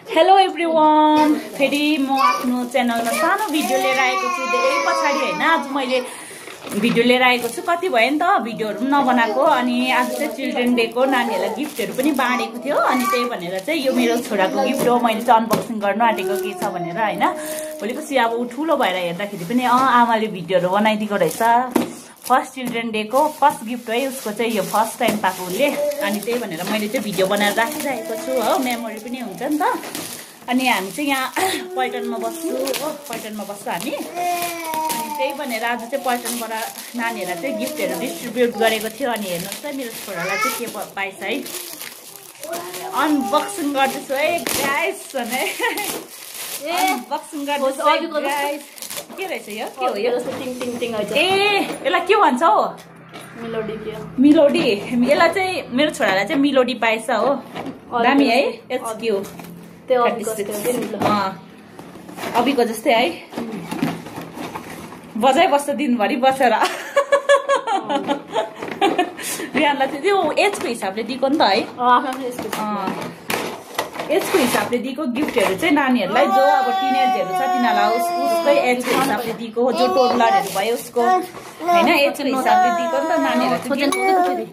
Hello everyone, फेरि म आफ्नो च्यानलमा सानो भिडियो लिएर आएको छु। धेरै पछाडि हैन, आज मैले भिडियो लिएर आएको छु। कति भयो नि त भिडियोहरु पनि नबनाएको। अनि आज चाहिँ चिल्ड्रेन डे को नानीहरुलाई गिफ्टहरु पनि बाँडेको थियो। अनि त्यही भनेर चाहिँ यो मेरो छोराको गिफ्ट हो। मैले चाहिँ अनबक्सिङ गर्न आँटेको के छ भनेर हैन। भोलिपछि अब ठुलो भएर हेर्दाखेरि पनि आमाले भिडियोहरु बनाइदिएको रहेछ। फर्स्ट चिल्ड्रेन डे को फर्स्ट गिफ्ट है उसको चाहिँ यो फर्स्ट टाइम पाएको उसले। अनि त्यही भनेर मैले चाहिँ भिडियो बनाएर राखिरहेको छु हो, मेमोरी पनि हुन्छ नि त। अनि हामी चाहिँ यहाँ पैटनमा बस्छु हो, पैटनमा बस्छु हामी। अनि त्यही भनेर आज चाहिँ पैटनबाट नानीहरूलाई चाहिँ गिफ्टहरु डिस्ट्रिब्युट गरेको थियो। अनि हेर्नुहोस् है मेरो छोरालाई चाहिँ के पाइछ है, अनबक्सिङ गर्दैछु है गाइस भने। अनबक्सिङ गर्दैछु है गाइस। के रहेछ यो? के हो यो? टिङ टिङ टिङ आइछ। ए यसलाई के भन्छ हौ? मिलोडी के? मिलोडी। यसलाई चाहिँ मेरो छोरालाई चाहिँ मिलोडी पाइछ हो। दामी है, इट्स क्यूट। त्यो अबिको जस्तै है, बजाइ बस्छ दिनभरि बसेर। रिहानलाई चाहिँ त्यो एजको हिसाबले दिएको नि त है, एजको हिसाबले दिएको गिफ्टहरु चाहिँ नानीहरुलाई जो अब टिनेजहरु छ तिनीहरुलाई उसकै एजको हिसाबले दिएको हो। जो टोडलरहरु भयो उसको हैन एजको हिसाबले दिएको नि त नानीहरुलाई चाहिँ।